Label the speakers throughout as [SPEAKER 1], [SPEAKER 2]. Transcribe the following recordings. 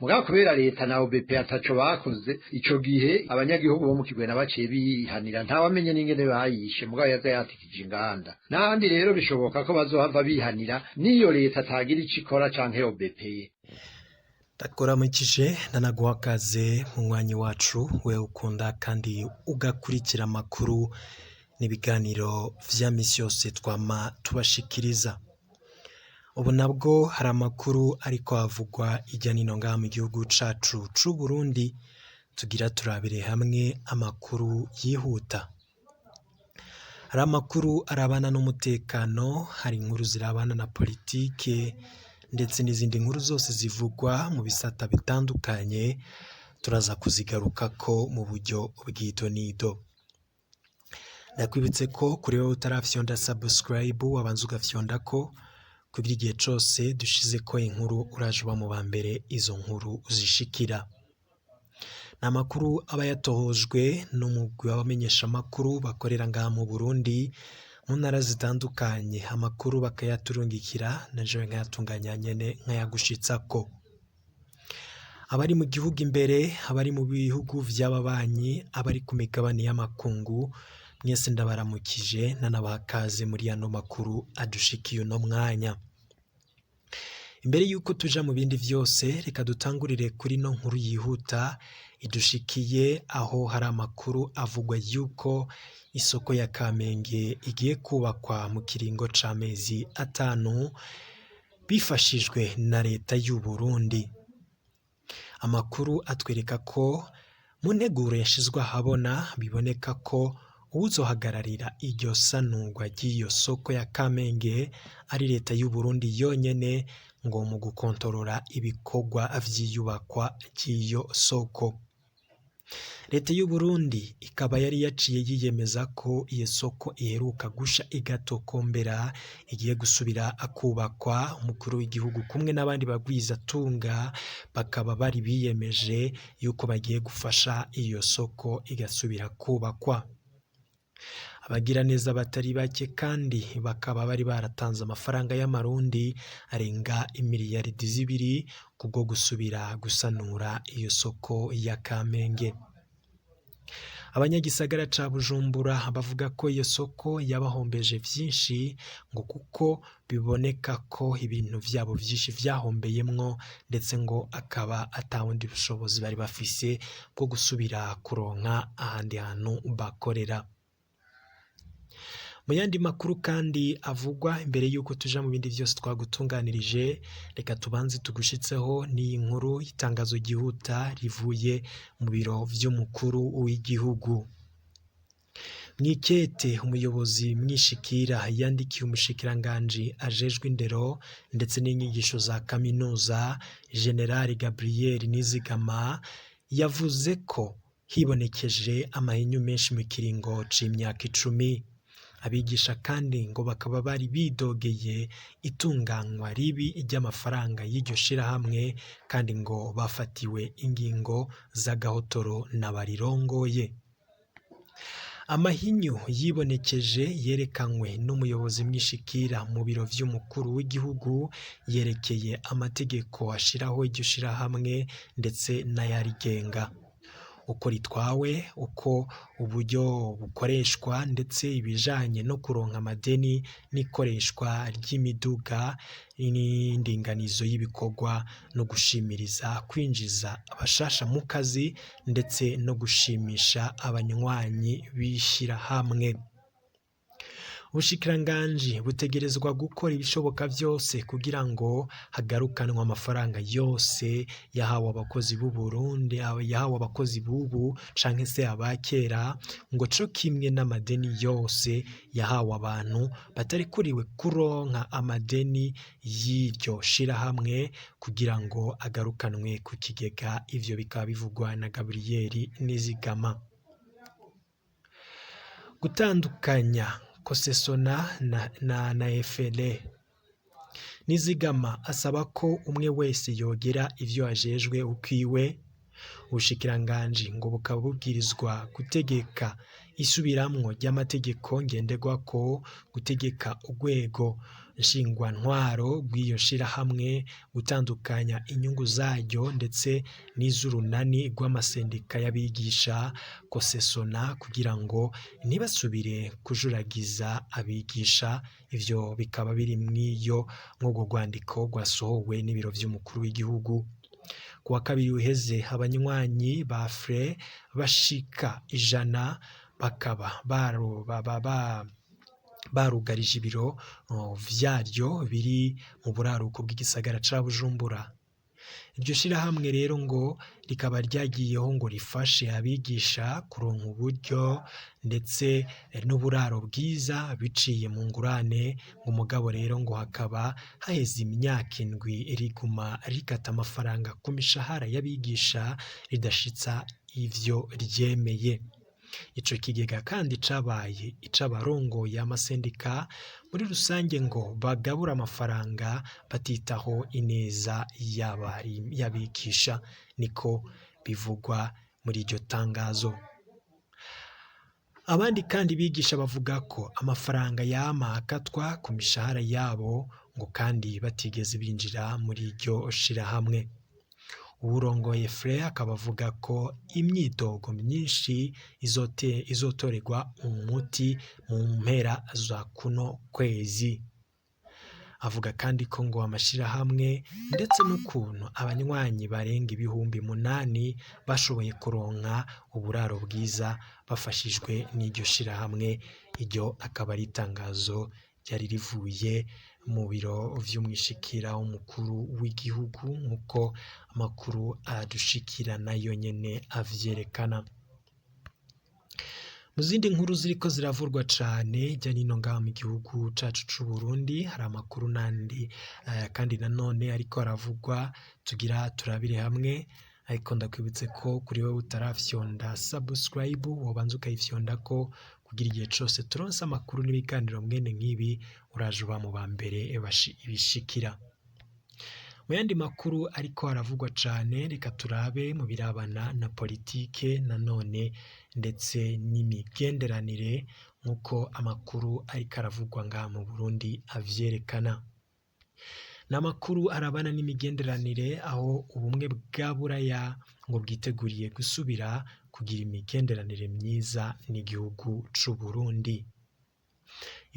[SPEAKER 1] Mugabo kubera leta na OBP ataco bakoze ico gihe, abanyagihugu bo mu Kigwena baciye bihanira, ntawamenye n'ingene bayishe, mugabo yaza yatikije inganda. N'ahandi rero bishoboka ko bazohava bihanira n'iyo leta atagira ico ikora canke OBP.
[SPEAKER 2] Ndakuramukije, ndanaguha kaze munywanyi wacu, we ukunda kandi ugakurikira amakuru n'ibiganiro vya misi yose twama tubashikiriza. Ubu nabwo hari amakuru ariko avugwa irya nino ngaha mu gihugu cacu c'u Burundi, tugira turabire hamwe amakuru yihuta. Hari amakuru arabana n'umutekano, hari inkuru zirabana na politike ndetse n'izindi nkuru zose zivugwa mu bisata bitandukanye, turaza kuzigarukako mu buryo bw'idonido. Ndakwibutse ko kuri wowe utarafyonda subscribe, wabanza ugafyondako kugira igihe cose dushizeko inkuru uraje uba mu ba mbere izo nkuru uzishikira. Ni amakuru aba yatohojwe n'umugwi w'abamenyeshamakuru bakorera ngaha mu Burundi mu ntara zitandukanye, amakuru bakayaturungikira na jewe nkayatunganya nyene nkayagushitsako. Abari mu gihugu imbere, abari mu bihugu vy'ababanyi, abari ku migabane y'amakungu, mwese ndabaramukije nanabaha kaze muri ano makuru adushikiye uno mwanya. Imbere yuko tuja mu bindi vyose, reka dutangurire kuri no nkuru yihuta idushikiye, aho hari amakuru avugwa yuko isoko ya Kamenge igiye kubakwa mu kiringo c'amezi 5 bifashijwe na leta y'u Burundi. Amakuru atwereka ko mu nteguro yashizwe ahabona biboneka ko uwuzohagararira iryo sanurwa ry'iyo soko ya Kamenge ari leta y'u Burundi yonyene, ngo mu gukontorora ibikorwa vy'iyubakwa ry'iyo soko. Leta y'u Burundi ikaba yari yaciye yiyemeza ko iyo soko iheruka gusha igatokombera igiye gusubira kubakwa. Umukuru w'igihugu kumwe n'abandi bagwizatunga bakaba bari biyemeje yuko bagiye gufasha iyo soko igasubira kubakwa. Abagiraneza batari bake kandi bakaba bari baratanze amafaranga y'amarundi arenga imiliyaridi 2 kubwo gusubira gusanura iyo soko ya Kamenge. Abanyagisagara ca Bujumbura bavuga ko iyo soko yabahombeje vyinshi, ngo kuko biboneka ko ibintu vyabo vyinshi vyahombeyemwo, ndetse ngo akaba atawundi bushobozi bari bafise bwo gusubira kuronka ahandi hantu bakorera. Mu yandi makuru kandi avugwa, imbere yuko tuja mu bindi vyose twagutunganirije, reka tubanze tugushitseho n'iyi nkuru y'itangazo ryihuta rivuye mu biro vy'umukuru w'igihugu. Mwikete umuyobozi mwishikira yandikiye umushikiranganji ajejwe indero ndetse n'inyigisho za kaminuza, General Gabriel Nizigama, yavuze ko hibonekeje amahinyu menshi mu kiringo c'imyaka 10. Abigisha kandi ngo bakaba bari bidogeye itunganywa ribi ry'amafaranga y'iryo shirahamwe, kandi ngo bafatiwe ingingo z'agahotoro n'abarirongoye. Amahinyu yibonekeje yerekanywe n'umuyobozi mwishikira mu biro vy'umukuru w'igihugu yerekeye amategeko ashiraho iryo shirahamwe ndetse n'ayarigenga, uko ritwawe, uko uburyo bukoreshwa, ndetse ibijanye no kuronka amadeni n'ikoreshwa ry'imiduga n'indinganizo y'ibikorwa no gushimiriza kwinjiza abashasha mu kazi ndetse no gushimisha abanywanyi b'ishirahamwe. Ubushikiranganji butegerezwa gukora ibishoboka vyose kugira ngo hagarukanwe amafaranga yose yahawe abakozi b'u Burundi, yahawe abakozi b'ubu canke se abakera, ngo co kimwe n'amadeni yose yahawe abantu batarikuriwe kuronka amadeni y'iryo shirahamwe kugira ngo agarukanwe ku kigega. Ivyo bikaba bivugwa na Gabriel Nizigama. Gutandukanya Kosesona na FLA. Nizigama asaba ko umwe wese yogera ivyo ajejwe ukwiwe. Ubushikiranganji ngo bukaba bubwirizwa gutegeka isubiramwo ry'amategeko ngenderwako, gutegeka urwego nshingwantwaro rw'iyo shirahamwe gutandukanya inyungu zaryo ndetse n'iz'urunani rw'amasendika y'abigisha kosesona kugira ngo ntibasubire kujuragiza abigisha. Ivyo bikaba biri mw'iyo mw'urwo rwandiko rwasohowe n'ibiro vy'umukuru w'igihugu. Ku wa kabiri uheze, abanywanyi ba FRE bashika 100 bakaba barugarije ibiro vyaryo biri mu buraruko bw'igisagara ca Bujumbura. Iryo shirahamwe rero ngo rikaba ryagiyeho ngo rifashe abigisha kuronka uburyo ndetse n'uburaro bwiza biciye mu ngurane, ngo mugabo rero ngo hakaba haheze imyaka 7 riguma rikata amafaranga ku mishahara y'abigisha ridashitsa ivyo ryemeye. Ico kigega kandi cabaye ic'abarongoye amasendika muri rusange ngo bagabura amafaranga batitaho ineza y'abigisha, niko bivugwa muri iryo tangazo. Abandi kandi bigisha bavuga ko amafaranga yama akatwa ku mishahara yabo ngo kandi batigeze binjira muri iryo shirahamwe. Uwurongoye FRE akaba avuga ko imyidogo myinshi izotorerwa umuti mu mpera za kuno kwezi. Avuga kandi ko ngo amashirahamwe ndetse n'ukuntu abanywanyi barenga 8,000 bashoboye kuronka uburaro bwiza bafashijwe n'iryo shirahamwe. Iryo akaba ari itangazo ryari rivuye mu biro vy'umwishikira w'umukuru w'igihugu, nk'uko amakuru adushikira nayo nyene avyerekana. Mu zindi nkuru ziriko ziravurwa cane hirya nino ngaha mu gihugu cacu c'u Burundi, hari amakuru nandi kandi nanone ariko aravugwa tugira turabire hamwe, ariko ndakwibutse ko kuri wewe utarafyonda subscribe wobanza ukayifyondako kugira igihe cose turonse amakuru n'ibiganiro mwene nk'ibi uraje uba mu ba mbere bishikira. Mu yandi makuru ariko aravugwa cane, reka turabe mu birabana na politike nanone ndetse n'imigenderanire, nk'uko amakuru ariko aravugwa ngaha mu Burundi avyerekana. Ni amakuru arabana n'imigenderanire, aho ubumwe bwa Buraya ngo bwiteguriye gusubira kugira imigenderanire myiza n'igihugu c'u Burundi.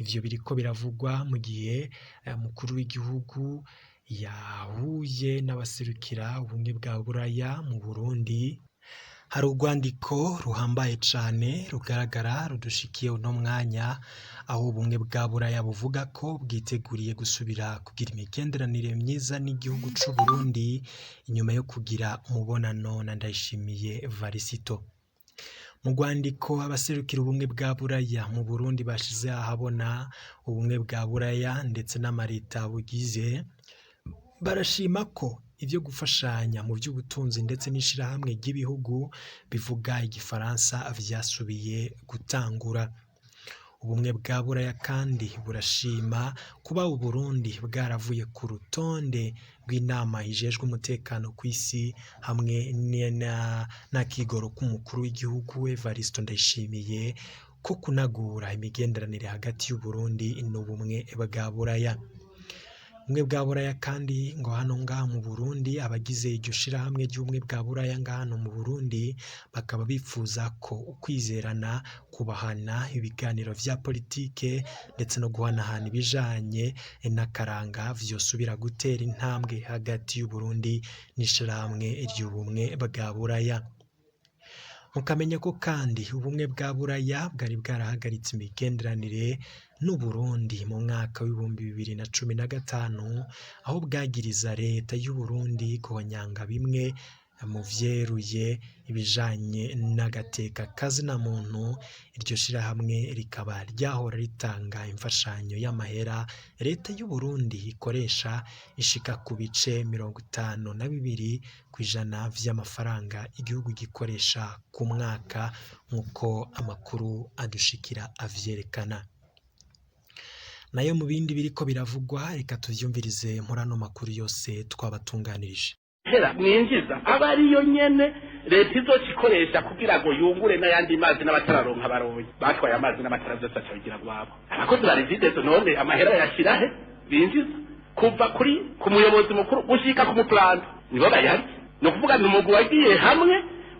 [SPEAKER 2] Ivyo biriko biravugwa mu gihe umukuru w'igihugu yahuye n'abaserukira ubumwe bwa Buraya mu Burundi. Hari urwandiko ruhambaye cane rugaragara rudushikiye uno mwanya, aho ubumwe bwa Buraya buvuga ko bwiteguriye gusubira kugira imigenderanire myiza n'igihugu c'u Burundi inyuma yo kugira umubonano na Ndayishimiye Varisito. Mu rwandiko abaserukira ubumwe bwa Buraya mu Burundi bashize ahabona, ubumwe bwa Buraya ndetse n'amareta bugize barashima ko ivyo gufashanya mu vy'ubutunzi ndetse n'ishirahamwe ry'ibihugu bivuga igifaransa vyasubiye gutangura. Ubumwe bwa Buraya kandi burashima kuba Uburundi bwaravuye ku rutonde rw'inama ijejwe umutekano kw'isi hamwe n'akigoro k'umukuru w'igihugu Evariste Ndayishimiye ko kunagura imigenderanire hagati y'Uburundi n'ubumwe bwa Buraya. Ubumwe bwa Buraya kandi ngo hano ngaha mu Burundi abagize iryo shirahamwe ry'ubumwe bwa Buraya ngaha hano mu Burundi bakaba bifuza ko ukwizerana, kubahana, ibiganiro vya politike ndetse no guhanahana ibijanye n'akaranga vyosubira gutera intambwe hagati y'Uburundi n'ishirahamwe ry'ubumwe bwa Buraya. Mukamenya ko kandi ubumwe bwa Buraya bwari bwarahagaritse imigenderanire n'Uburundi mu mwaka w'2015, aho bwagiriza leta y'Uburundi guhonyanga bimwe mu vyeruye ibijanye n'agateka kazina muntu. Iryo shirahamwe rikaba ryahora ritanga imfashanyo y'amahera leta y'Uburundi ikoresha ishika ku bice 52% vy'amafaranga igihugu gikoresha ku mwaka, nk'uko amakuru adushikira avyerekana. Nayo mu bindi biriko biravugwa, reka tuvyumvirize muri ano makuru yose twabatunganirije.
[SPEAKER 3] Hera mwinjiza aba ariyo nyene Leta izocikoresha kugira ngo yungure n'ayandi mazi n'abatararonka baronye. Batwaye amazi n'amatara byose acabigira gwabo. Abakozi ba Regideso none amahera bayashira he binjiza? Kuva kuri ku muyobozi mukuru gushika ku muplanta nibo bayarya. Ni ukuvuga ni umugwi wagiye hamwe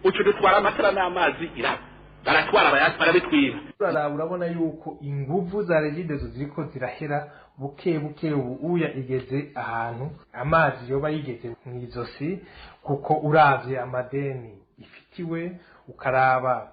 [SPEAKER 3] uca dutwara amatara n'amazi, iraba baratwara, barabitwira.
[SPEAKER 4] Uraraba urabona yuko inguvu za Regideso ziriko zirahera buke buke. Ubu uya igeze ahantu amazi yoba yigeze mu izosi, kuko uravye amadeni ifitiwe, ukaraba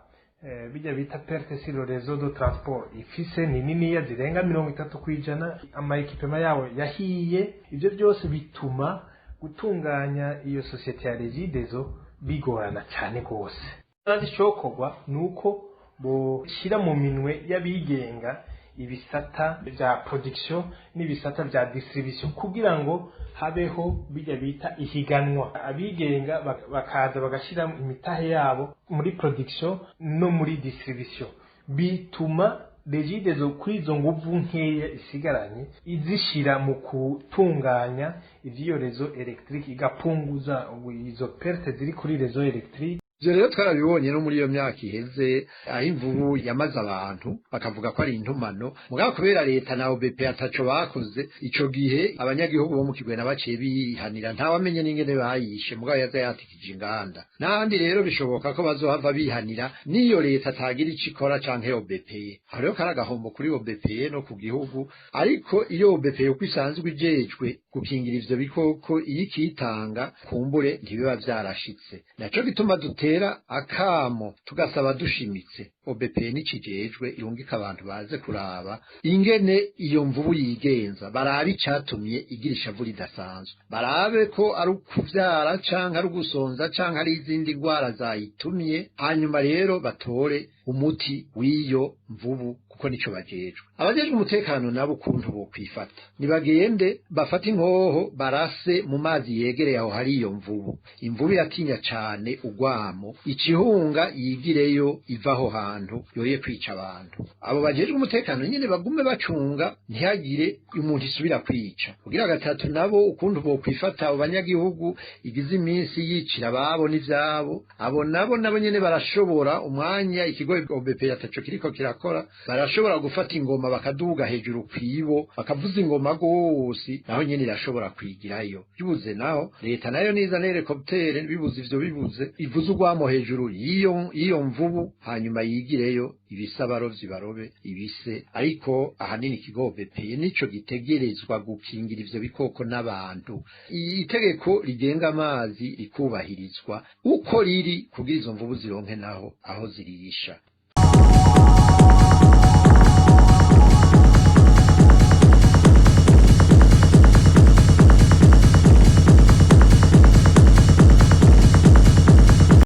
[SPEAKER 4] bijya bita perte sur le réseau de transport ifise ni niniya, zirenga 30%, ama équipements yabo yahiye. Ivyo byose bituma gutunganya iyo sosiyete ya Regideso bigorana cyane rwose. Kandi icokorwa ni uko boshyira mu minwe y'abigenga ibisata bya production n'ibisata bya distribution, kugira ngo habeho bijya bita ihiganwa, abigenga bakaza bagashyira imitahe yabo muri production no muri distribution. Bituma Regideso kuri izo nguvu nkeya isigaranye izishira mu gutunganya ivy'iyo réseau électrique, igapunguza izo perte ziri kuri réseau électrique.
[SPEAKER 1] Ivyo rero twarabibonye no muri iyo myaka iheze, aho imvubu yamaze abantu bakavuga ko ari intumano. Mugabo kubera leta na OBP ataco bakoze ico gihe, abanyagihugu bo mu Kigwena baciye bihanira, ntawamenye n'ingene bayishe, mugabo yaza yatikije inganda. N'ahandi rero bishoboka ko bazohava bihanira n'iyo leta atagira ico ikora canke OBP. Aho rero kari agahombo kuri OBP no ku gihugu. Ariko iyo OBP uko isanzwe ijejwe gukingira ivyo bikoko, iyo ikitanga kumbure ntibiba vyarashitse. Naco gituma dutera akamo, tugasaba dushimitse OBP n'ikijejwe irungika abantu baze kuraba ingene iyo mvubu yigenza, barabe icatumye igira ishavu ridasanzwe, barabe ko ari ukuvyara canke ari ugusonza canke ari izindi ndwara zayitumye, hanyuma rero batore umuti w'iyo mvubu, kuko nico bajejwe. Abajejwe umutekano nabo ukuntu bokwifata, nibagende bafate inkoho barase mu mazi yegereye aho hari iyo mvubu. Imvubu iratinya cane urwamo, ikihunga yigireyo iva aho hantu yoye kwica abantu. Abo bajejwe umutekano nyene bagume bacunga ntihagire umuntu isubira kwica. Kugira gatatu nabo ukuntu bokwifata, abo banyagihugu igize iminsi yicira ababo n'ivyabo, abo nabo nyene barashobora umwanya ikigo OBP ataco kiriko kirakora, barashobora gufata ingoma bakaduga hejuru kwibo bakavuza ingoma gose, naho nyene irashobora kwigirayo. Bibuze naho leta nayo niza n'hélicoptère, bibuze ivyo, bibuze ivuze urwamo hejuru y'iyo mvubu, hanyuma yigireyo, ibise abarovyi barobe ibise. Ariko ahanini ikigo OBP nico gitegerezwa gukingira ivyo bikoko n'abantu. Itegeko rigenga amazi rikubahirizwa uko riri, kugira izo mvubu zironke naho aho zirisha.